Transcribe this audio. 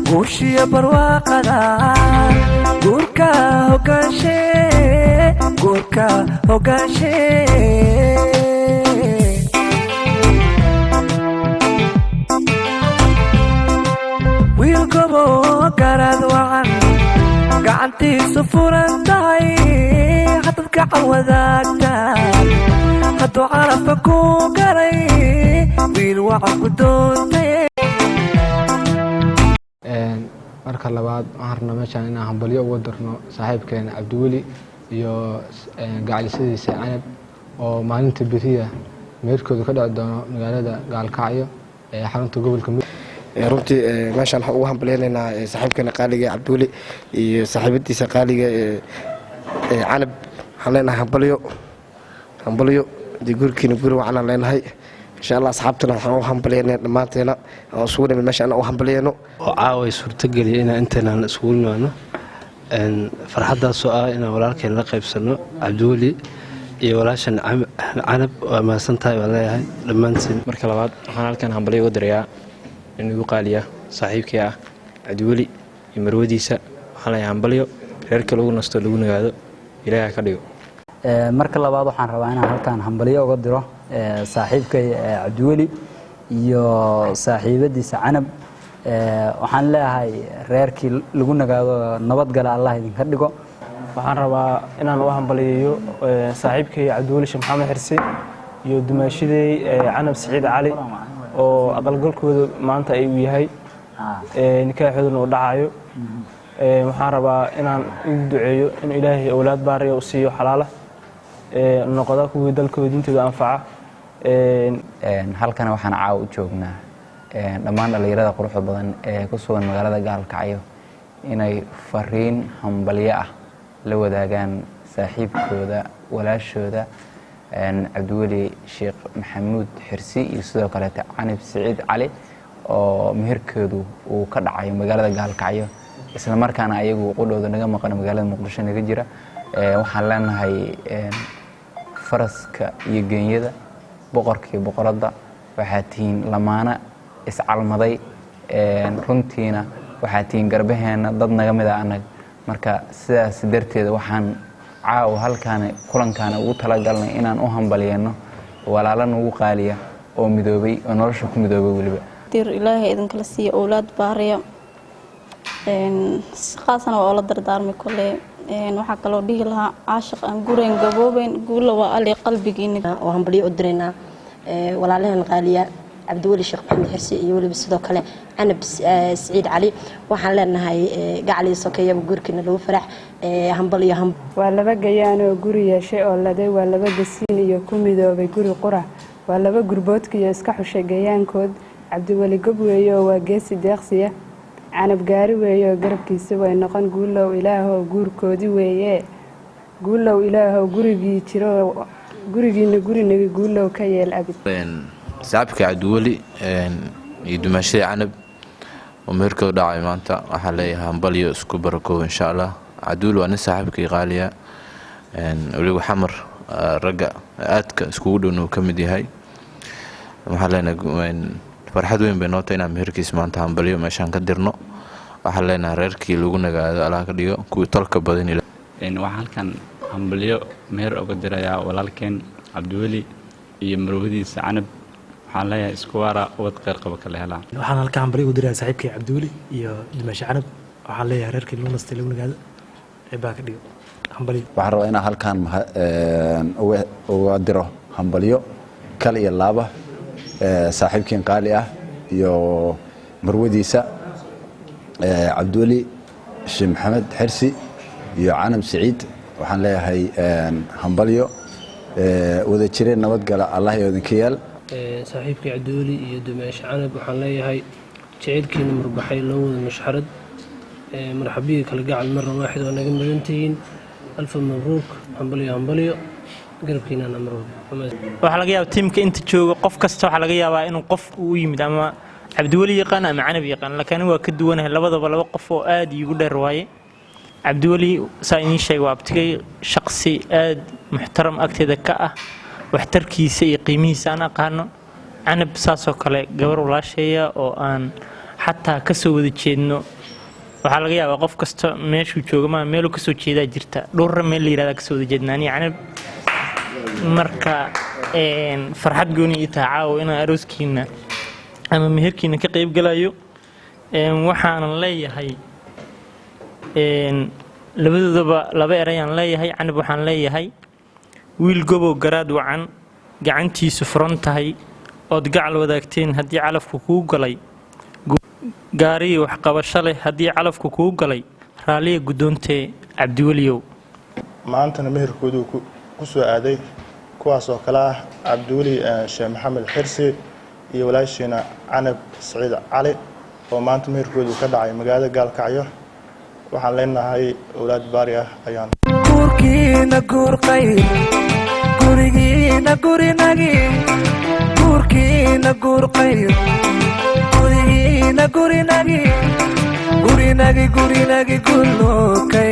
Guushiyo barwaaqada guurka hogaanshe, guurka hogaanshe. Wiil gobo garaad wacan, gacantiisu furan tahay, haddaad gacan wadaagtaan, hadduu calafka ku galay, wiil wacan ku doontay. Marka labaad, waxaan rabnaa meeshaan inaan hambalyo uga dirno saaxiibkeena Cabdiweli iyo gacalisadiisa Canab, oo maalinta beriya meherkooda ka dhici doono magaalada Gaalkacyo ee xarunta gobolka Mudug. Runtii meeshaan waxaan ugu hambalyaynaynaa saaxiibkeena qaaliga Cabdiweli iyo saaxiibadiisa qaaliga Canab. Waxaan leenahay hambalyo, hambalyo dee, gurikiina guri wacanaan leenahay, insha Allah. Asxaabtana waxaan u hambalyaynaa dhammaanteena aan isugu nimid meesha inaan u hambalyayno. Oo caawa suurtageliya inaan intaynaan isugu nimaano farxaddaasoo ah inaan walaalkeen la qaybsanno, Cabdiweli iyo walaashan Canab. Waa mahadsan tahay baan leeyahay dhammaantiin. Marka labaad, waxaan halkan hambalyo uga dirayaa nin igu qaaliya, saaxiibkii ah, Cabdiweli iyo marwadiisa. Waxaan leeyahay hambalyo, reerka lagu nasto, lagu nagaado Ilaahay ka dhigo. Marka labaad, waxaan rabaa inaan halkan hambalyo uga diro saaxiibkay Cabdiweli iyo saaxiibadiisa Canab. Waxaan leeyahay reerkii lagu nagaado, nabadgala Allah idinka dhigo. Waxaan rabaa inaan u hambaliyeeyo saaxiibkay Cabdiweli Sheekh Maxamed Xirsi iyo dumaashidey Canab Siciid Cali, oo aqalgalkooda maanta ay uu yahay, nikaaxooduna uu dhacayo. Waxaan rabaa inaan ugu duceeyo in Ilaahay owlaad baariya u siiyo, xalaala noqda, kuwii dalkooda, diintooda anfaca. Halkana waxaan caawa u joognaa dhammaan dhallinyarada quruxda badan ee ku sugan magaalada Gaalkacyo inay fariin hambalyo ah la wadaagaan saaxiibkooda, walaashooda Cabdiweli Sheekh Maxamuud Xirsi iyo sidoo kaleete Canab Siciid Cali, oo meherkoodu uu ka dhacayo magaalada Gaalkacyo, isla markaana ayagu qudhooda naga maqano, magaalada Muqdisho naga jira. Waxaan leenahay faraska iyo geenyada, boqorka iyo boqoradda, waxaa tihiin lamaana iscalmaday. Runtiina waxaa tihiin garbaheenna, dad naga mid a annaga. Marka sidaas darteed waxaan caawa halkaana kulankaana ugu talagalnay inaan u hambalyeeno walaalo nagu qaaliya oo midoobay, oo nolosha ku midoobay weliba. Dir Ilaahay idinkala siiya owlaad baariya. Qaasana waa oola dardaarmay kole. Waxaa kaloo dhihi lahaa caashiq aan gurayn gaboobeyn, guula waa ali qalbigiina. Oo hambalyo u diraynaa walaalahan qaaliya Cabdiweli Sheekh Maxamed Xirsi iyo weliba sidoo kale Canab Siciid Cali. Waxaan leenahay gacali sokeeyaba guurkiina lagu farax, hambalyo. Waa laba gayaanoo guri yeeshay oo laday, waa laba gasiin iyo ku midoobay guri qura, waa laba gurboodkiiyo iska xushay gayaankood. Cabdiweli gob weeye oo waa geesi deeqsiya, Canab gaari weeye oo garabkiisa way noqon. Guulow Ilaahow guurkoodi weeye, guulow Ilaahow gurigii jiro, gurigiina gurinagi guulow ka yeel abid. Saaxiibka Cabdiweli iyo dumaashada Canab oo meherkooda dhacay maanta, waxaan leeyahay hambalyo, isku barakoob, insha Allah. Cabdiweli waa nin saaxiibkii qaaliya, weliba Xamar ragga aadka iskugu dhowna uu ka mid yahay. Waxaan leenahay farxad weyn bay noota inaan meherkiis maanta hambalyo meeshaan ka dirno. Waxaan leenahay reerkii lagu nagaado Allah ka dhigo, kuwii tolka badan. Waxaan halkan hambalyo meher uga dirayaa walaalkeen Cabdiweli iyo marwadiisa Canab. Waxaan leeyahay isku waara, ubad kheyr qaba kala helaa. Waxaan halkan hambalyo ugu dirayaa saaxiibkay Cabdiweli iyo dumaashe Canab. Waxaan leeyahay reerkii lagu nastay, lagu nagaado ee baa ka dhigo, hambalyo. Waxaan rabaa inaan halkan uga diro hambalyo kal iyo laaba saaxiibkiin qaali ah iyo marwadiisa Cabdiweli Sheekh Maxamed Xirsi iyo Canab Siciid. Waxaan leeyahay hambalyo, wada jireen, nabadgala Allah iyo idinka yeel. Saaxiibkii Cabdiweli iyo dumaashe Canab waxaan leeyahay jaceylkiina murbaxay loo wada mashxarad, marxabiyi kalgacal marna waaxid, waa naga mudantihiin. Alfa mabruuk, hambalyo, hambalyo, garabkiinana mar walba. Waxaa laga yaaba tiimka inta jooga qof kasta waxaa laga yaabaa inuu qof uu yimid ama Cabdiweli yaqaan ama Canab yaqaan, laakiin anigu waa ka duwanahay labadaba. Laba qof oo aad iigu dheer waaye. Cabdiweli, saa idiin sheegay, waa abtigay, shaqsi aad muxtaram agteeda ka ah, waxtarkiisa iyo qiimihiisa aan aqaano. Canab saasoo kale, gabar walaasheeya oo aan xataa kasoo wada jeedno. Waxaa laga yaabaa qof kasta meeshuu jooga maa meeluu kasoo jeedaa jirta dhowrra meel la yirahdaa kasoo wada jeednaa aniga Canab. Marka farxad gooni ii tahay caawa inaan arooskiina ama meherkiina ka qayb galayo. Waxaanan leeyahay labadoodaba laba erayaan leeyahay. Canab waxaan leeyahay, wiil gobow garaad wacan, gacantiisu furan tahay, ood gacal wadaagteen haddii calafku kuu galay, gaarigii waxqabasho leh haddii calafku kuu galay, raalliya guddoontee, Cabdiweliyow. Maantana meherkoodu ku soo aaday, kuwaas oo kale ah Cabdiweli Sheekh Maxamed Xirsi iyo walaashiina Canab Saciid Cali, oo maanta meherkoodu ka dhacay magaalada Gaalkacyo. Waxaan leenahay owlaad baari ah ayaan Guurkiina guur qayr, gurigiina gurinagi. Guurkiina guur qayr, gurigiina gurinagi, gurinagi, gurinagi, gulloo ka.